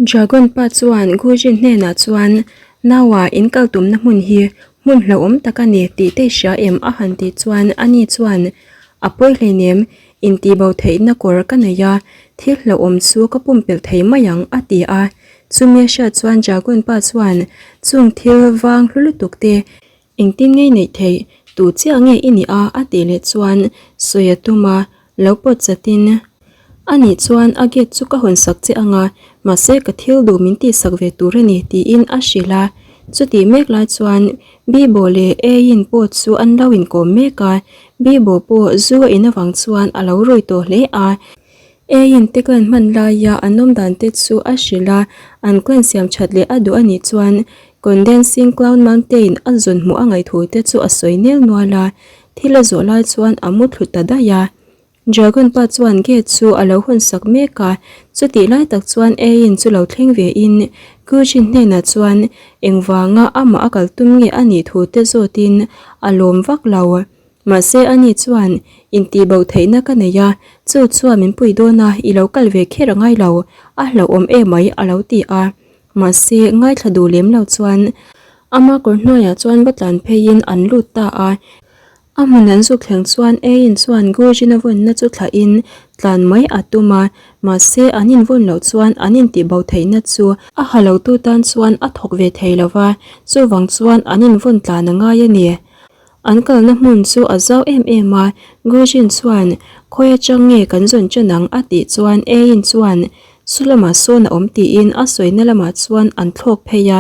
Dragon pa chuan Gujin hnenah chuan, Naua, in kal tumna hmun hi hmun hlauhawm tak a ni tih te i hria em? a han tih chuan ani chuan, A pawi hleinem, intihbo theihna kawr ka nei a, thil hlauhawm chu ka pumpelh thei mai ang, a ti a. Chumi a hriat chuan Dragon pa chuan, Chung thil vang hlu lutuk te, Engtin nge i neih theih? Tu chiah nge i nih a? a tih leh chuan sawi a tum a, lo pawt chatin, A nih chuan a gate chu ka hawn sak che ang a, mahse ka thil duh min tihsak ve tur a ni tiin a hrilh a. Chutih mek lai chuan Bibo leh Eiin pawh chu an lo inkawm mek a, Bibo pawh zu a in avang chuan a lo rui tawh hle a. Eiin te clan hman laia an awm dan te chu a hrilh a, an clan siam that leh a duh a nih chuan Condensing Cloud Mountain a zawn hmuh a ngaih thu te chu a sawi nel nual a, thil a zawh lai chuan a mu thlu ta daih a. Dragon pa chuan gate chu a lo hawn sak mek a, chutih lai tak chuan Eiin chu lo thleng ve in Kyujin hnenah chuan engvanga amah a kal tum nge a nih thu te zawtin a lawm vak lo. Mahse ani chuan, Intihbo theihna ka nei a, chu chuan min pui dawn a, i lo kal ve kher a ngai lo, a hlauhawm emai a lo ti a. Mahse ngaithla duh lem lo chuan ama kawr hnuaiah chuan va tlan pheiin an lut ta a. A hmun an zuk thleng chuan Ein chuan Gurjin a vawnna chu thlahin tlan mai a tum a, mahse an invawn loh chuan an intihbo theihna chu a ha lotu tan chuan a thawk ve thei lo va, chuvang chuan an invawn tlan a ngai a ni. An kalna hmun chu a zau em em a, Gujin chuan, Khawi atang nge kan zawn ṭan ang? a tih chuan Ein chuan, Chu lamah sawn a awm tiin a sawina lamah chuan an thlawk phei a,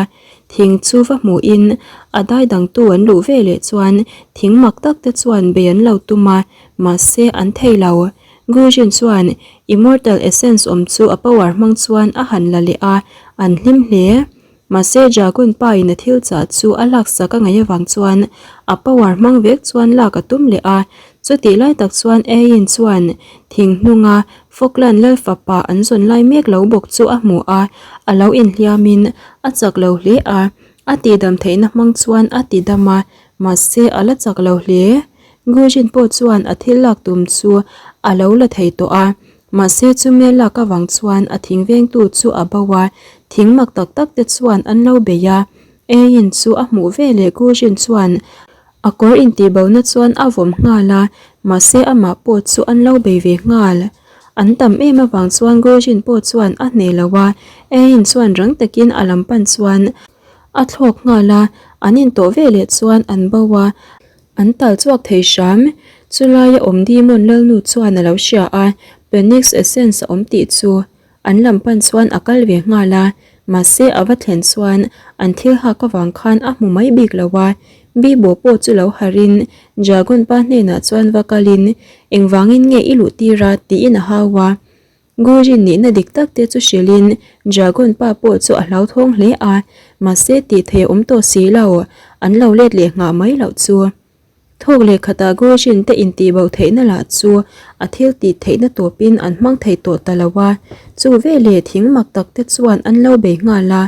thing chu va hmuhin a dai dangtu an luh ve leh chuan thing mak tak te chuan bei an lo tum a, mahse an thei lo. Gujin chuan Immortal Essence awm chu a power hmang chuan a han la leh a, an hlim hle. Mahse Dragon pa in a thil chah chu a laksak a ngaih avang chuan a power hmang vek chuan lak a tum leh a, chutih lai tak chuan Ain chuan thing hnunga Falkland lal fapa an zawn lai mek lo bawk chu a hmu a, a lo inhliam in a chak lo hle a, a tihdam theihna hmang chuan a ti dam a, mahse a la chak lo hle. Gujin pawh chuan a thil lak tum chu a lo la thei tawh a, Mahse chumi a lak avang chuan a thing vengtu chu a bo a, thing mak tak tak te chuan an lo bei a. Eiin chu a hmuh ve leh Gujin chuan a kawr intihbona chuan a vawm nghal a, mahse amah pawh chu an lo bei ve nghal. An tam em avang chuan Gujin pawh chuan a hneh lo a, Eiin chuan rang takin a lam pan chuan a thlawk nghal a, an intawh ve leh chuan an bo a. An tal chhuak thei hram. Chulaia awm Demon Lalnu chuan a lo hria a, Phoenix Essence a awm tih chu an lam pan chuan a kal ve nghal a, mahse a va thlen chuan an thil hak avang khan a hmu mai bik lo a. Bibo pawh chu lo harhin Dragon pa hnenah chuan va kalin engvangin nge i luh tir a tiin a hau a. Gujin nihna dik tak te chu hrilhin Dragon pa pawh chu a hlauthawng hle a, mahse tih theih a awm tawh si lo, an lo let leh nghah mai loh chu. Thawk leh khatah Gujin te intihbo theihna lah chu a thil tih theihna tawpin an hmang thei tawh ta lo a, chu veleh thing mak tak te chuan an lo bei nghal a,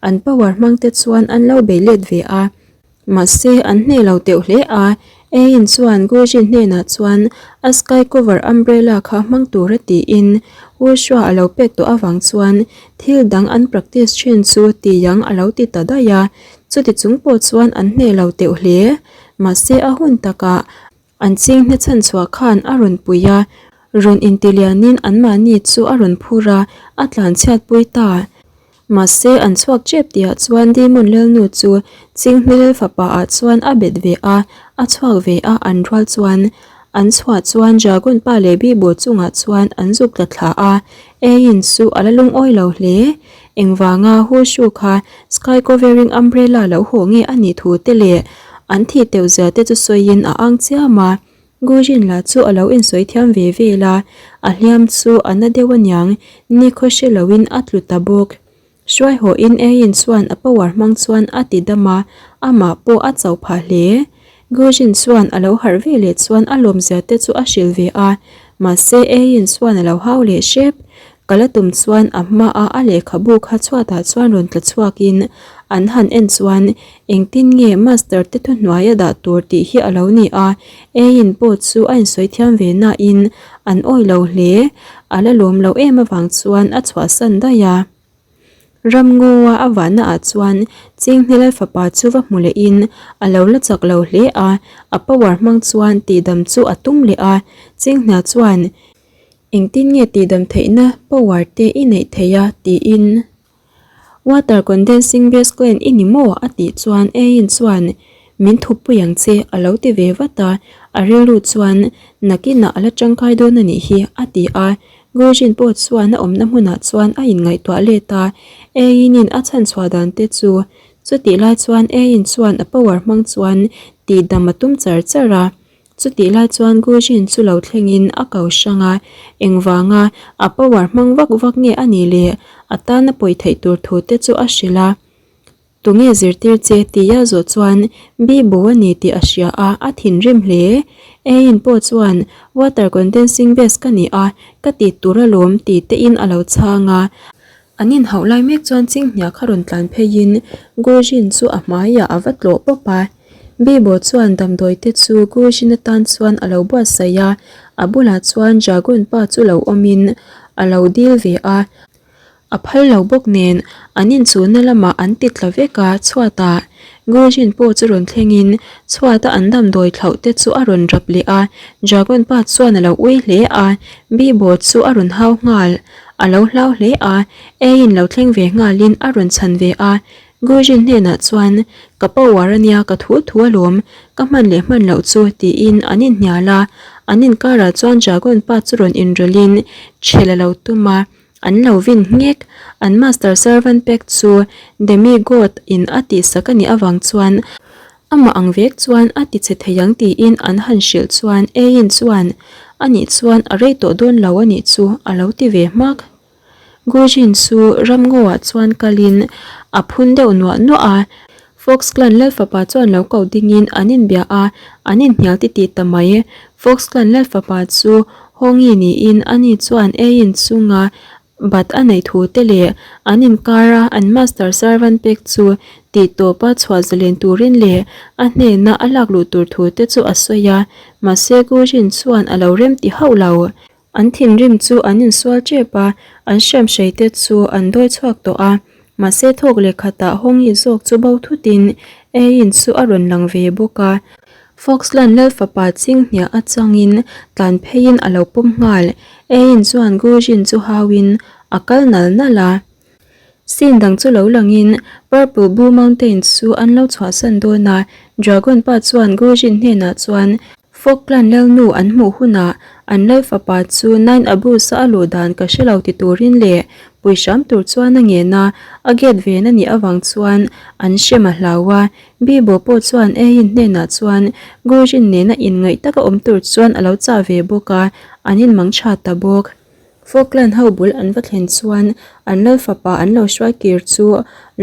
an power hmang te chuan an lo bei let ve a. Mahse, an hneh lo teuh hle a, Ein chuan Gujin hnenah chuan a sky cover umbrella kha hmang tura tiin Wushua a lo pek tawh avang chuan thil dang an practice thin chu tiang a lo ti ta daih a, chuti chung pawh chuan an hneh lo teuh hle. Mahse, a hun takah an ching hne chhan chhuah khan a rawn pui a, rawn intilianin anmahni chu a rawn phur a, a tlanchhiatpui ta. Mahse, an chhuak tep tihah chuan Demon Lalnu chu Chinghmilel fapa ah chuan a bet ve a, a chhuak ve a, an rual chuan an chhuah chuan Dragon pa leh Bibo chungah chuan an zuk tla thla a, Ein chu a la lungawi lo hle. Engvanga Hu Shu kha Sky Covering Umbrella lo haw nge a nih thu te leh an thih teuh zia te chu sawiin a ang chiam a. Gujin lah chu a lo insawi thiam ve vel a, a hliam chu a na deuh aniang, nikhaw hre loin a tlu ta bawk. Hruaihawhin Eiin chuan a power hmang chuan a ti dam a, amah pawh a chauh phah hle. Gujin chuan a lo harh ve leh chuan a lawmzia te chu a hrilh ve a, mahse Eiin chuan a lo hau leh hrep. Kal a tum chuan a hmaah a lehkhabu kha chhuatah chuan rawn tla chhuakin an han en chuan engtin nge master te thuhnuai a dah tur tih hi a lo ni a, Eiin pawh chu a insawi thiam ve nain an awih lo hle, a la lawm lo em avang chuan a chhuahsan daih a. Ramngawa a vahna ah chuan Chinghne Lalfapa chu va hmu lehin a lo la chak lo hle a, a power hmang chuan tihdam chu a tum leh a. Chinghne chuan, Engtin nge tihdam theihna power te i neih theih a? tiin. Water condensing base clan i ni maw? a tih chuan Ain chuan, Min thupui ang che a lo ti ve vat a, a rilru chuan, Nakinah a la tangkai dawn a nih hi a ti a. Gujin pawh chuan a awmna hmunah chuan a inngaihtuah let a, Ain-in a chhanchhuah dan te chu. Chutih lai chuan Ain chuan a power hmang chuan tihdam a tum char char a. Chutih lai chuan Gujin chu lo thlengin a ko hrang a, engvanga a power hmang vak vak nge a nih leh a tana pawi theih tur thu te chu a hrilh a. Tunge zirtir che tia zawh chuan Bibo a ni tih a hria a, a thinrim hle. Ein pawh chuan water condensing base ka ni a, ka tih tur alawm ti tein a lo chhang a. An inhauh lai mek chuan Chinghnia kha rawn tlan pheiin Gujin chu a hmaiah a va tlawh pawp a. Bibo chuan damdawi te chu Gujin atan chuan a lo buatsaih a, a bulah chuan Dragon pa chu lo awmin a lo dil ve a. A phal lo bawk nen an inchuhna lamah an ti tla vek a, chhuatah Gujin pawh chu rawn thlengin chhuata an damdawi thlauh te chu a rawn rap leh a, Dragon pa chuan a lo ui hle a, Bibo chu a rawn hau nghal. A lo hlau hle a, Eiin lo thleng ve nghalin a rawn chhan ve a, Gujin hnenah chuan, Ka power a nia, ka thu thu alawm, ka hman leh hman loh chu, tiin an inhnial a, an inkarah chuan Dragon pa chu rawn inrawlhin chhel a lo tum a, an lo vin nghek. An master servant pek chu Demi God in a tihsak a nih avang chuan Amah ang vek chuan a ti che thei ang tiin an han hrilh chuan Eiin chuan Anih chuan a rei tawh dawn lo anih chu a lo ti ve hmak. Gujin chu Ramngaw-ah chuan kalin a phun deuh nuah nuah a, Fox Clan Lalfapa chuan lo ko dingin an inbia a, an inhnial titih ta mai. Fox Clan Lalfapa chu Hongi niin ani chuan Eiin chunga Bat a neih thu te leh an inkar a an master servant pek chu tih tawp a chhuah zalen turin leh a hnena a lak luh tur thu te chu a sawi a, mahse Gujin chuan a lo rem ti hauh lo. An thinrim chu an insual tep a, an hriamhrei te chu an dawi chhuak tawh a, mahse thawk leh khatah Hongi zawk chu bo thutin Eiin chu a rawn lang ve bawk a. Foxland Lalfapa Chinghnia atangin tlan pheiin a lo pawm nghal. Eiin chuan Gujin chu hauin a kal nal nal a. Scene dang chu lo langin Purple Blue Mountain chu an lo chhuahsan dawn a, Dragon pa chuan Gujin hnenah chuan Falkland Lalnu an hmuh hunah an Lalfapa chu Nine Abuse-a a luh dan ka hre lo ti turin leh pui hram tur chuan a ngen a, a gate ven a nih avang chuan an hrem a hlau a, Bibo pawh chuan Eiin hnenah chuan Gujin nena inngaih taka awm tur chuan a lo chah ve bawk a, an inmang tha ta bawk. Falkland ho bul an va thlen chuan an lal fapa an lo hruai kir chu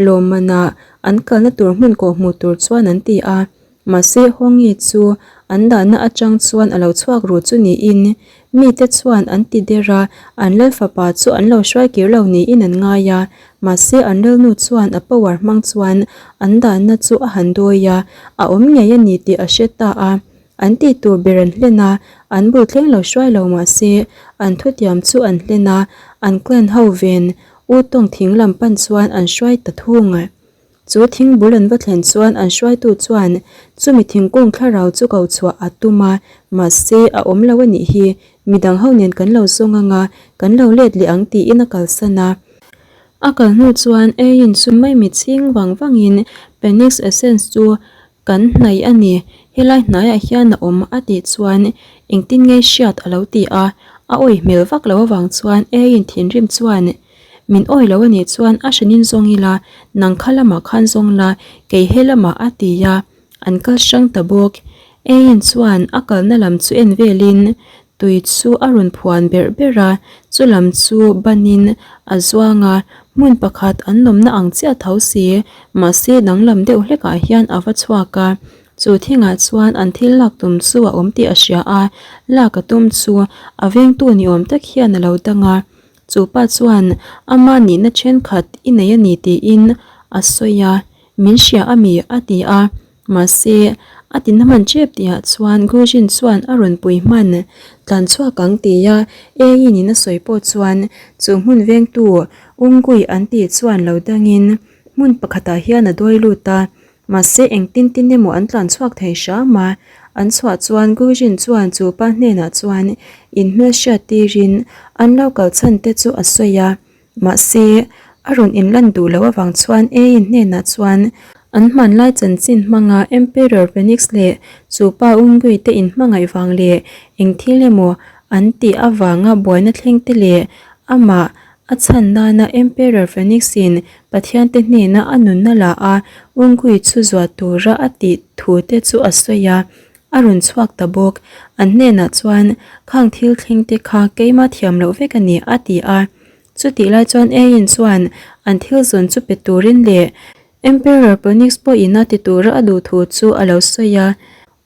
lawmmanah an kalna tur hmun kawh hmuh tur chuan an ti a. Mahse Hongi chu an dahna atang chuan a lo chhuak ru chu niin mite chuan an ti der a, an lal fapa chu an lo hruai kir lo niin an ngai a. Mahse an rilnu chuan a power hmang chuan an dahna chu a han dawi a, a awm ngei a ni tih a hre ta a. An tih tur ber an hlen a, an bul thleng lo hruai lo mahse an thutiam chu an hlen a, an clan ho ven U Tawng thing lam pan chuan an hruai ta thung. Chu thing bul an va thlen chuan an hruaitu chuan chumi thingkung thlarau chu ko chhuah a tum a, mahse a awm lo a nih hi, midang ho nen kan lo zawng ang a, kan lo let leh ang tiin a kalsan a. A kal hnu chuan Eiin chu maimi chhing vang vangin Phoenix Essence chu kan hnaih a ni, helai hnaiah hian a awm a tih chuan engtin nge hriat a lo ti a, a awih hmel vak lo avang chuan Eiin thinrim chuan Min awi lo a nih chuan a hranin zawng ila, nang kha lamah khan zawng la, kei he lamah a ti a, an kal hrang ta bawk. Eiin chuan a kalna lam chu en velin tui chu a rawn phuan berh berh a, chu lam chu banin a zuang a, hmun pakhat an nawmna ang chiah tho si, mahse danglam deuh hlekah hian a va chhuak a, chu thingah chuan an thil lak tum chu a awm tih a hria a, lak a tum chu a vengtu ni awm tak hian a lo dang a. Chu pa chuan ama nihna thenkhat i nei a ni tiin a sawi a, min hria a mi a ti a, mahse. A ti na hman tep tihah chuan Gujin chuan a rawn pui hman tlan chhuak ang tia Eiin in a sawi pawh chuan chu hmun vengtu Ungui an tih chuan lo dangin hmun pakhatah hian a dawi lut a, mahse engtin tin emaw an tlan chhuak thei hram a, an chhuah chuan Gujin chuan chu pa hnenah chuan inhmelhriat tirin an lo kal chhan te chu a sawi a. Mahse, a rawn inlan duh loh avang chuan Aein hnenah chuan an hmanlai chanchin hmanga Emperor Phoenix leh chu pa Ungui te inhmangaih vang leh eng thil emaw an tih avanga buaina thleng te leh amah a chhan nana Emperor Phoenix in Pathian te hnena a nunna la a Ungui chu zuah tura a tih thu te chu a sawi a, a rawn chhuak ta bawk. An hnenah chuan, Khang thil thleng te kha keimah thiam loh vek a ni, a ti a. Chutih lai chuan Aein chuan an thil zawn chu pe turin leh Emperor Ponix pawhin a ti tura a duh thu chu a lo sawi a.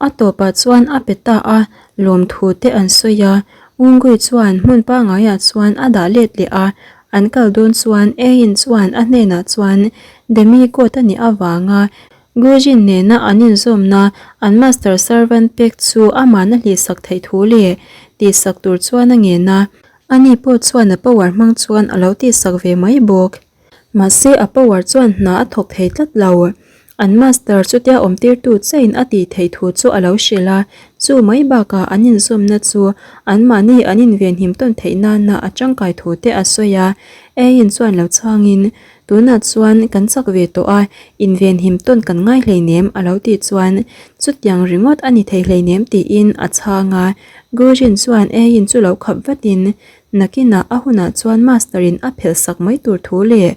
A tawpah chuan a pe ta a, lawmthu te an sawi a. Ungui chuan hmun pangaiah chuan a dah let leh a. An kal dawn chuan Aein chuan a hnenah chuan Demigod a nih avanga Gujin nena an inzawmna an master servant pek chu aman a hlihsak theih thu leh tihsak tur chuan a ngen a, ani pawh chuan a power hmang chuan a lo tihsak ve mai bawk. Mahse a power chuan hna a thawk thei tlat lo. An master chutia awmtirtu chain a tih theih thu chu a lo hrilh a, chu mai bakah an inzawmna chu anmahni an invenhim tawn theih nana a tangkai thu te a sawi a, Ain chuan lo chhangin Tunah chuan kan chak ve tawh a, invenhim tawn kan ngai hleinem a lo tih chuan chutiang ringawt a ni thei hleinem tiin a chhang a. Gujin chuan Ain chu lo khap vatin nakinah a hunah chuan Master in a phelh sak mai tur thu leh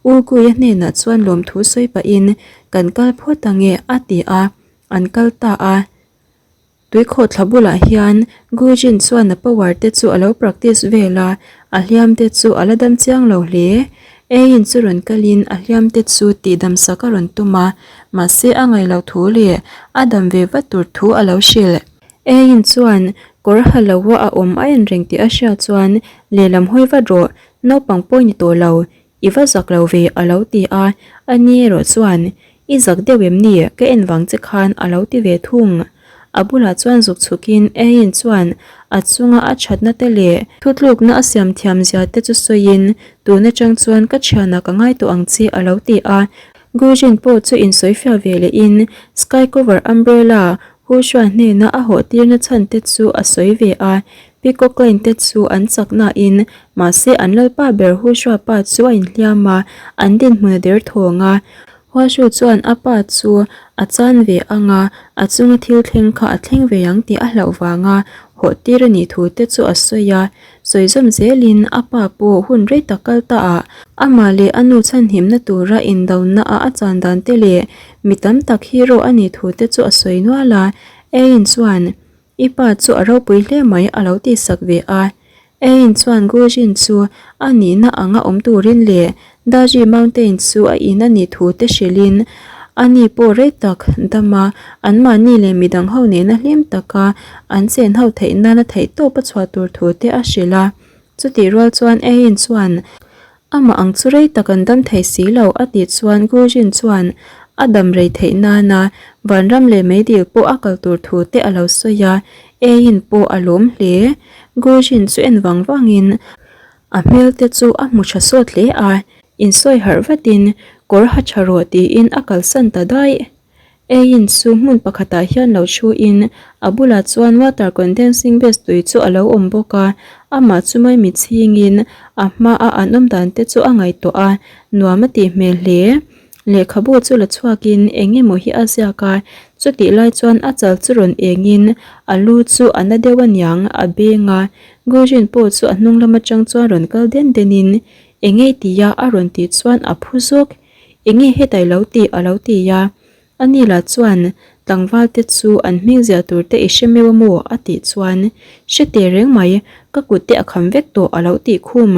U Guia hnenah chuan lawmthu sawi pahin kan kal phawt ange a ti a, an kal ta a. Tuikhawhthla bulah hian Gujin chuan a power te chu a lo practice vel a, a hliam te chu a la dam chiang lo hle. Ain chu rawn kalin a hliam te chu tihdam sak a rawn tum a, mahse a ngaih loh thu leh a dam ve vat tur thu a lo hrilh. Ain chuan kawr ha lo a a awm a en reng tih a hriat chuan lehlam hawi vat rawh, naupang pawi ni tawh lo, I va zak lo ve a lo ti a, a ni erawh chuan I zak deuh em ni ka en vang che khan a lo ti ve thung. A bulah chuan zuk chhukin Ain chuan a chunga a thatna te leh thutlukna a siam thiam zia te chu sawiin tun atang chuan ka thianah ka ngai tawh ang che a lo ti a. Gujin pawh chu insawifiah ve lehin Sky Cover Umbrella Hushua hnena a hawh tirna chhan te chu a sawi ve a, Peacock Lane te chu an chak nain mahse an lalpa ber Hushua pa chu a inhliam a, an dinhmun a der thawng a. Huashu chuan a pa chu a chan ve ang a, a chunga thil thleng kha a thleng ve ang tih a hlauh vanga hawh tir a nih thu te chu a sawi a. Sawi zawm zelin a pa pawh hun rei tak kal ta ah amah leh a nu chhanhimna tura indona ah a chan dan te leh mi tam tak hero a nih thu te chu a sawi nual a, Ain chuan I pa chu a ropui hle mai a lo tihsak ve a. Ain chuan Gujin chu a nihna anga awm turin leh Daji Mountain chu a in a nih thu te hrilhin ani pawh rei tak dam a, anmahni leh midang ho nena hlim taka an chen ho theih nana theihtawp a chhuah tur thu te a hrilh a. Chutih rual chuan Ain chuan Amah ang chu rei tak an dam thei si lo a tih chuan Gujin chuan a dam rei theih nana vanram leh meidil pawh a kal tur thu te a lo sawi a, Ain pawh a lawm hle. Gujin chu en vang vangin a hmel te chu a hmu tha sawt hle a, insawi harh vatin kawr ha tha rawh tiin a kalsan ta daih. Eiin chu hmun pakhatah hian lo thuin a bulah chuan water condensing base tui chu a lo awm bawk a, amah chu maimi chhingin a hmaa an awm dan te chu a ngaihtuah a, nuam a tih hmel hle. Lehkhabu chu la chhuakin eng emaw hi a ziak a, chutih lai chuan a chal chu rawn engin a lu chu a na deuh aniang a beng a, Gujin pawh chu a hnung lam atang chuan rawn kal den denin eng ei tia a rawn tih chuan a phu zawk. Enge hetai lo tih a lo ti a, ani lah chuan tlangval te chu an hming ziah tur te i hre meuh a maw a tih chuan hre teh reng mai ka kut te a kham vek tawh a lo tih khum.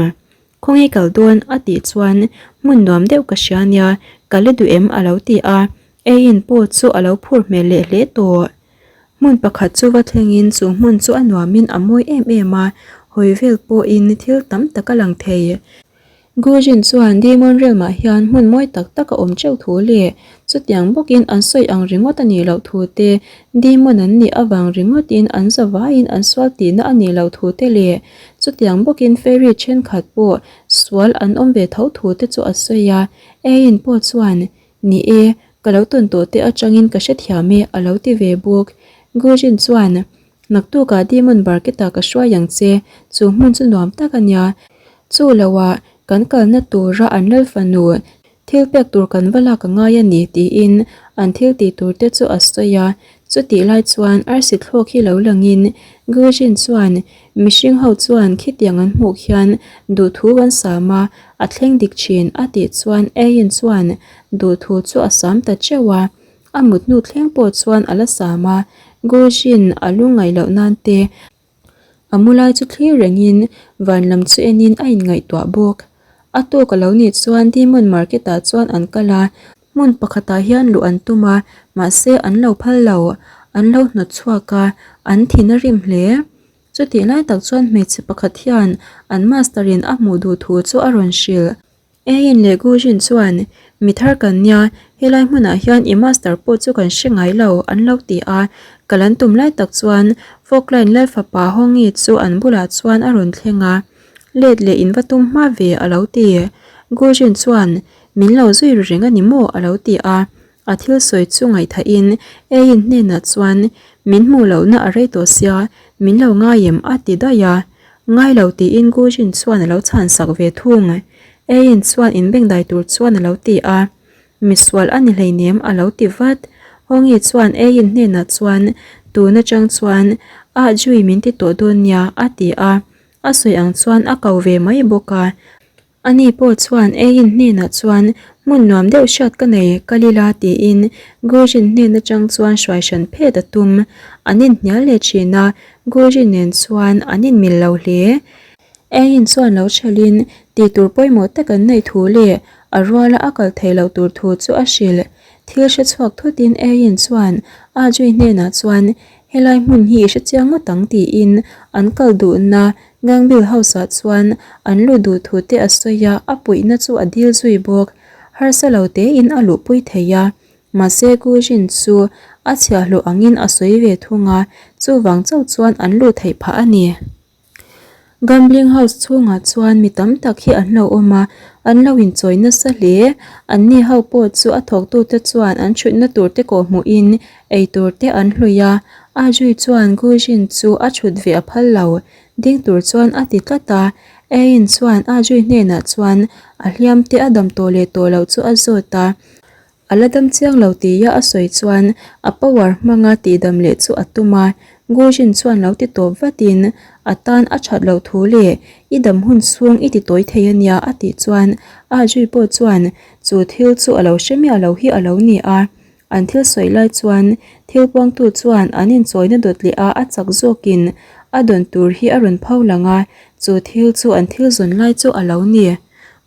Khawnge kal dawn a tih chuan hmun nuam deuh ka hria nia ka la duh em a lo ti a, eiin pawh chu a lo phur hmel leh hle tawh. Hmun pakhat chu va thlengin chu hmun chu a nuamin a mawi em em a, hawi vel pawhin thil tam tak a lang thei. Gujin chuan Demon Realm ah hian hmun mawi tak tak a awm teuh thu leh Chutiang bawkin an sawi ang ringawt a nih loh thu te, demon an nih avang ringawtin an zavaiin an sual tihna a nih loh thu te leh chutiang bawkin fairy thenkhat pawh sual an awm ve tho thu te chu a sawi a. Ein pawh chuan, Ni e, ka lo tawn tawh te atangin ka hrethiam e a lo ti ve bawk. Gujin chuan, Naktukah Demon Barketa ka hruai ang che, chu hmun chu nuam tak a nia. Chu loah kan kalna tura an lal fanu thil pek tur kan va lak a ngai a ni tiin an thil tih tur te chu a sawi a. Chutih lai chuan arsi thlawk hi lo langin Gujin chuan mihring ho chuan khitiang an hmuh khian duhthu an sam a, a thleng dik thin a tih chuan Ayin chuan duhthu chu a sam ta teuh a. A mut hnu thleng pawh chuan a la sam a, Gujin a lungngaih loh nan te a mu lai chu thlir rengin van lam chu enin a inngaihtuah bawk. A tawk a lo nih chuan Demon Market ah chuan an kal a, hmun pakhatah hian luh an tum a, mahse an lo phal lo, an lo hnawt chhuak a, an thin a rim hle. Chutih lai tak chuan hmeichhe pakhat hian an master in a hmuh duh thu chu a rawn hrilh. Ein leh Gujin chuan, Mi thar kan nia, helai hmunah hian i master pawh chu kan hre ngai lo, an lo ti a. Kal an tum lai tak chuan Falkland lal fapa Hongi chu an bulah chuan a rawn thleng a, Let leh in va tum hma ve, a lo ti. Gujin chuan, Min lo zui ru reng a ni maw? a lo ti a. A thil sawi chu ngaihthahin Ein hnenah chuan, Min hmuh lohna a rei tawh sia, min lo ngai em? a ti daih a. Ngai lo tiin Gujin chuan a lo chhan sak ve thung. Ein chuan inbengdai tur chuan a lo ti a. Misual a ni hleinem a lo ti vat. Hongi chuan Ein hnenah chuan, Tun atang chuan Ah Jui min ti tawh dawn nia a ti a. A sawi ang chuan a ko ve mai bawk a. Ani pawh chuan Ein hnenah chuan hmun nuam deuh hriat ka nei ka lila tiin Gujin hnen atang chuan hruai hran phet a tum. An inhnial leh thin a, Gujin nen chuan an inmil lo hle. Ein chuan lo thelhin tih tur pawimawh tak an neih thu leh a ruala a kal theih loh tur thu chu a hrilh. Thil hre chhuak thutin Ein chuan Ajui hnenah chuan Helai hmun hi i hre chiang ngawt ang tiin an kal duhna Gangbill House-ah chuan an lut duh thu te a sawi a, a puihna chu a dil zui bawk. Harsa lo tein a luhpui thei a, mahse Gujin chu a chhiahhlawh angin a sawi ve thung a, chuvang chauh chuan an luh theih phah a ni. Gambling house chhungah chuan mi tam tak hi an lo awm a, an lo inchawi nasa hle. Anni ho pawh chu a thawktute chuan an thutna tur te kawh hmuhin ei tur te an hlui a. A zui chuan Gujin chu a thut ve a phal lo, ding tur chuan a ti tlat a. Ein chuan a zui hnenah chuan a hliam te a dam tawh leh tawh loh chu a zawt a. A la dam chiang lo tia a sawi chuan a power hmanga tihdam leh chu a tum a, Gujin chuan lo ti tawp vatin a tan a that loh thu leh i dam hun chhung i ti tawi thei a nia a tih chuan Ajui pawh chuan chu thil chu a lo hre miah lo hi a lo ni a. An thil sawi lai chuan thil puangtu chuan an inchawina dawt leh a a chak zawkin a dawn tur hi a rawn pho lang a, chu thil chu an thil zawn lai chu a lo ni.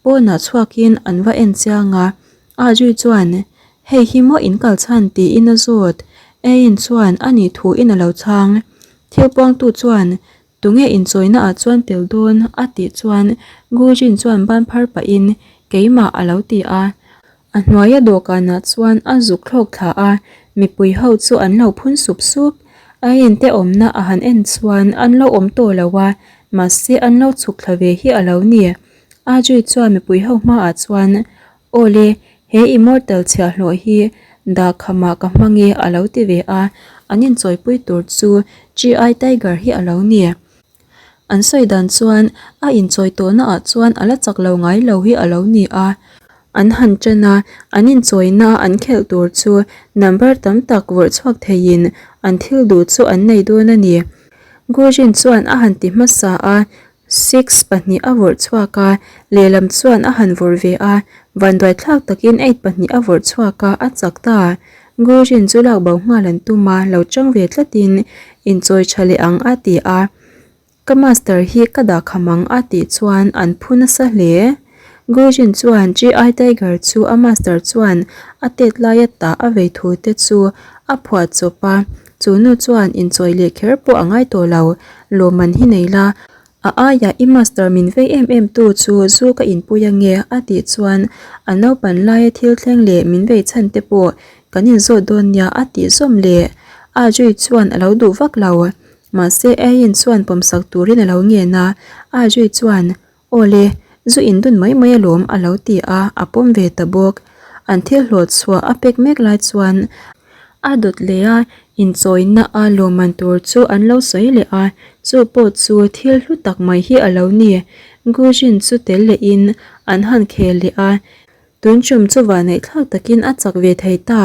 Pawnah chhuakin an va en chiang a, A zui chuan, Hei hi maw in kal chhan tiin a zawt. Ein chuan a nih thu in a lo chhang. Thil puangtu chuan, Tunge inchawina ah chuan tel dawn? a tih chuan Gujin chuan ban phar pahin, Keimah a lo ti a. A hnuaia dawhkanah chuan a zuk thlawk thla a, mipui ho chu an lo phun sup sup. Ein te awmna a han en chuan an lo awm tawh lo a, mahse an lo chhuk thla ve hi a lo ni. Ajay chuan mipui ho hmaah chuan, Awle, he Immortal chhiahhlawh hi dahkhamah ka hmang e a lo ti ve a, an inchawipui tur chu GI Tiger hi a lo ni. An sawi dan chuan a inchawi tawhna ah chuan a la chak lo ngai lo hi a lo ni a, an han ṭan a, an inchawina an khelh tur chu number tam tak vawrh chhuak theiin an thil duh chu an nei dawn a ni. Gujin chuan a han ti hmasa a, Six pahnih a vawrh chhuak a, lehlam chuan a han vawrh ve a, vanduai thlak takin eight pahnih a vawrh chhuak a, a chak ta. Gujin chu lak bo nghal an tum a, lo chang ve tlatin inchawi tha leh ang a ti a. Ka master hi ka dah kham ang a tih chuan an phu nasa hle. Gujin chuan GI Tiger chu a master chuan a tet laia tah a vei thu te chu a phuah chawp a, chu nu chuan inchawi leh kher pawh a ngai tawh lo, lawmman hi nei la. A aiah i master min vei em em tu chu zu ka inpui ange a tih chuan a naupan laia thil thleng leh min vei chhan te pawh kan inzawt dawn nia a tih zawm leh. A Jui chuan a lo duh vak lo. Mahse Ayin chuan pawmsak turin a lo ngen a, A Jui chuan Aw le, zu in dun mai mai alawm a lo ti a, a pawm ve ta bawk. An thil hlawh chhuah a pek mek lai chuan a dawt leh a, inchawina a lawmman tur chu an lo sawi leh a, chu pawh chu thil hlu tak mai hi a lo ni. Gujin chu tel lehin an han khel leh a, Tun tum chu vanneihthlak takin a chak ve thei ta.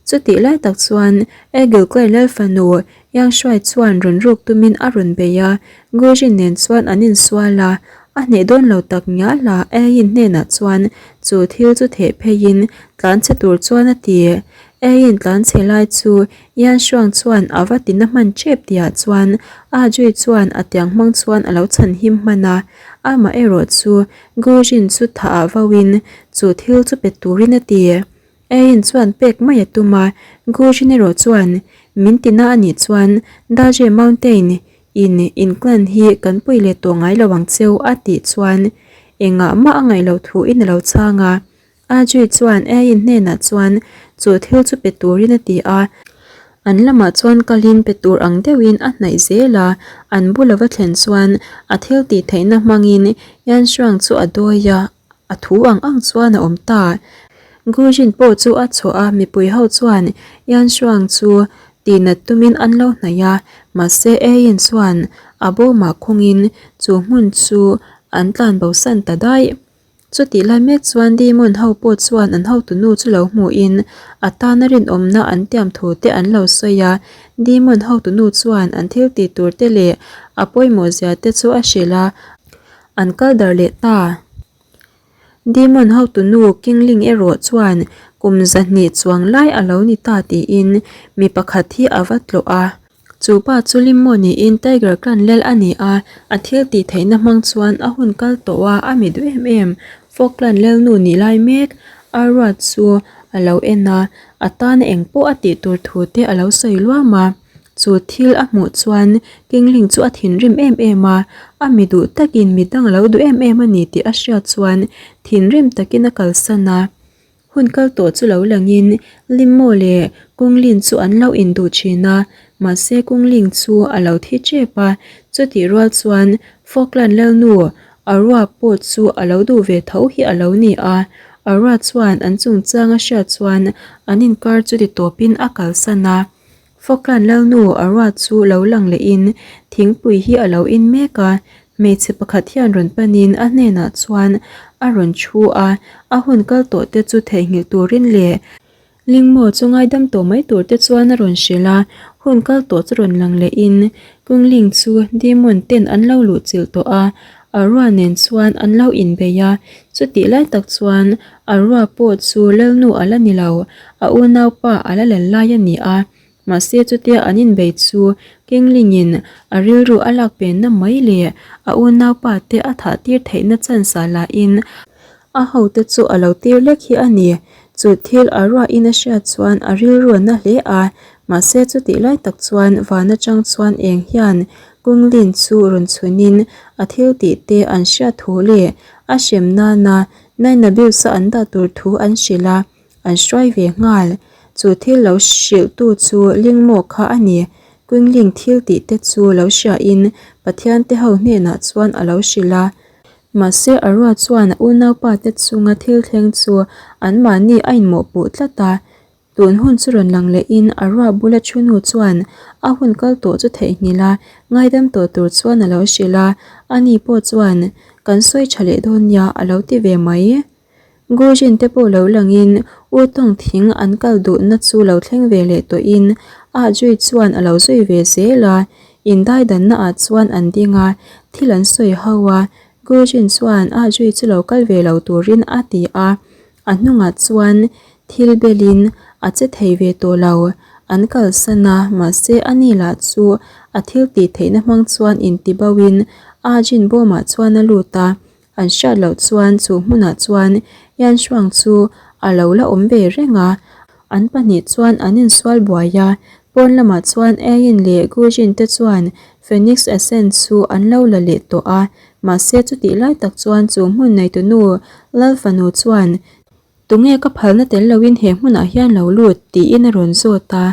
Chutih lai tak chuan Eagle Clay lal fanu Yang Shuai chuan rawn ruk tumin a rawn bei a, Gujin nen chuan an insual a, a hneh dawn lo tak ngial a, Ayin hnenah chuan chu thil chu theh pheiin tlanchhe tur chuan a ti. Ayin tlanchhe lai chu Yan Shuang chuan a va tina hman tep tihah chuan A Jui chuan a tiang hmang chuan a lo chhan him hman a, amaherawh chu Gujin chu thah ah vauin chu thil chu pe turin a ti. Ain chuan pek mai a tum a, Gujin erawh chuan min tina a nih chuan Daje Mountain in in clan hi kan pui leh tawh ngai lo ang cheu a tih chuan engah mah a ngaih loh thuin a lo chhang a. Ajay chuan Ain hnenah chuan chu thil chu pe turin a ti a, an lamah chuan kalin pe tur ang deuhin a hnaih zel a, an bula va thlen chuan a thil tih theihna hmangin Yanshuang chu a dawi a, a thu ang ang chuan a awm ta. Gujin pawh chu a chhuah a, mipui ho chuan Yanshuang chu tihnat tumin an lo hnaih a, mahse Ain chuan a bawmah khungin chu hmun chu an tlanbosan ta daih. Chutih lai mek chuan Demon ho pawh chuan an hotunu chu lo hmuhin a tana rinawmna an tiam thu te an lo sawi a. Demon hotunu chuan an thil tih tur te leh a pawimawh zia te chu a hrilh a, an kal dar leh ta. Demon hotunu Kingling erawh chuan kum 200 chuang lai a lo ni ta tiin mi pakhat hi a va tlawh a. Chu pa chu Limmo niin Tiger Clan lel a ni a, a thil tih theihna hmang chuan a hun kal tawh a, a mi duh em em. Fog Clan lelnu nih lai mek Arua chu a lo en a, a tana eng pawh a tih tur thu te a lo sawi luam a. Chu thil a hmuh chuan Kingling chu a thinrim em em a, a mi duh takin midang a lo duh em em a ni tih a hriat chuan thinrim takin a kalsan a. Hun kal tawh chu lo langin Limmo leh Kunglin chu an lo induh thin a, mahse Kungling chu a lo thi tep a, chutih rual chuan Falkland lalnu Arua pawh chu a lo duh ve tho hi a lo ni a, Arua chuan an chungchang a hriat chuan an inkar chu ti tawpin a kalsan a. Falkland lalnu Arua chu lo lang lehin thingpui hi a lo in mek a, hmeichhe pakhat hian rawn panin a hnenah chuan a rawn thu a, a hun kal tawh te chu theihnghilh turin leh Lingmaw chu ngaidam tawh mai tur te chuan a rawn hrilh a, hun kal tawh chu rawn lang lehin Kungling chu Demon ten an lo luh chilh tawh a, Arua nen chuan an lo inbei a, chutih lai tak chuan Arua pawh chu lalnu a la ni lo, a unaupa a la lal lai a ni a. Mahse chutia an inbei chu Kinglingin a rilru a lak penna mai leh a unaupa te a thah tir theihna chance ah lahin a hote chu a lo tir lek hi a ni. Chu thil a ruahin a hriat chuan a rilru a na hle a, mahse chutih lai tak chuan van atang chuan eng hian Kunglin chu rawn chhunin a thil tih te an hriat thu leh a hrem nana Nainabiusa an dah tur thu an hrilh a, an hruai ve nghal. Chu thil lo hrilhtu chu Lingmaw kha a ni. Quingling thil tih te chu lo hriain Pathian te ho hnenah chuan a lo hrilh a. Mahse Arua chuan a unaupa te chunga thil thleng chu anmahni a inmawhpuh tlat a. Tun hun chu rawn lang lehin Arua bula thu nu chuan a hun kal tawh chu theihnghilh a, ngaidam tawh tur chuan a lo hrilh a, ani pawh chuan kan sawi tha leh dawn nia a lo ti ve mai. Gujin te pawh lo langin U Tawng thing an kal duhna chu lo thleng ve leh tawhin Ah Jui chuan a lo zui ve zel a, indaidanna ah chuan an ding a, thil an sawi ho a, Gujin chuan Ah Jui chu lo kal ve lo turin a ti a, a hnungah chuan thil belin a che thei ve tawh lo, an kalsan a, mahse ani lah chu a thil tih theihna hmang chuan intibauin Ah Jin bawmah chuan a lut a, An hriat loh chuan chu hmunah chuan Yan Shuang chu a lo la awm ve reng a, an pahnih chuan an insual buai a. Pawn lamah chuan Ain leh Gujin te chuan Phoenix Ascent chu an lo la leh tawh a, mahse chutih lai tak chuan chu hmun neitunu Lalfanu chuan, Tunge ka phalna tel loin he hmunah hian lo lut? tiin a rawn zawt a.